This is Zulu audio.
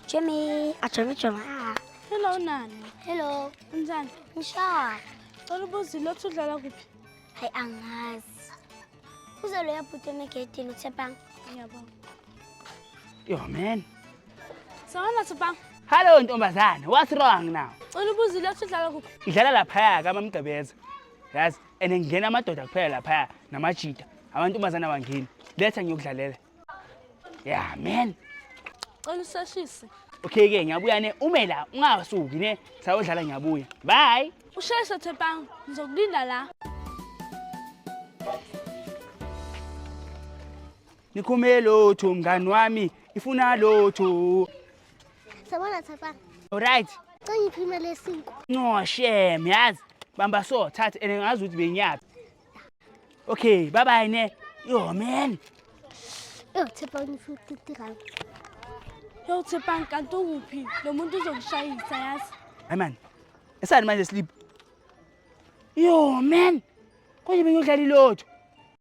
Jimmy, ajove jove. Ah. Hello Nani. Hello. Unjani? Ngisha. Cela ubuze lotho udlala kuphi? Hayi angazi. Uze loya bhuti emegedini uTshepang. Ngiyabonga. Yo man. Sawubona Tshepang. Hello ntombazane, what's wrong now? Cela ubuze lotho udlala kuphi? Idlala laphaya kamamgqibeza. Yazi, and ngingena amadoda kuphela laphaya namajita. Amantombazane awangeni. Letha ngiyokudlalela. Yeah man. Cela useshise. Okay ke ngiyabuya ne ume la ungasuki ne sayodlala ngiyabuya. Bye. Usheshe Tshepang, ngizokulinda la. Nikhume lotho mngani wami ifuna lotho. Sawubona Tshepang. Alright. Cela ngiphe imali yesinkwa. No shame yazi. Bamba so thatha and ngazi ukuthi bengiyaphi. Okay, bye bye ne. Yo man. Yo Tshepang ngiphe 50 rand. Yo Tshepang kanti ukuphi? Lo muntu uzokushayisa yazi. Hayi man. Esani manje sleep. Yo man. Konje bengiyodlala ilotho.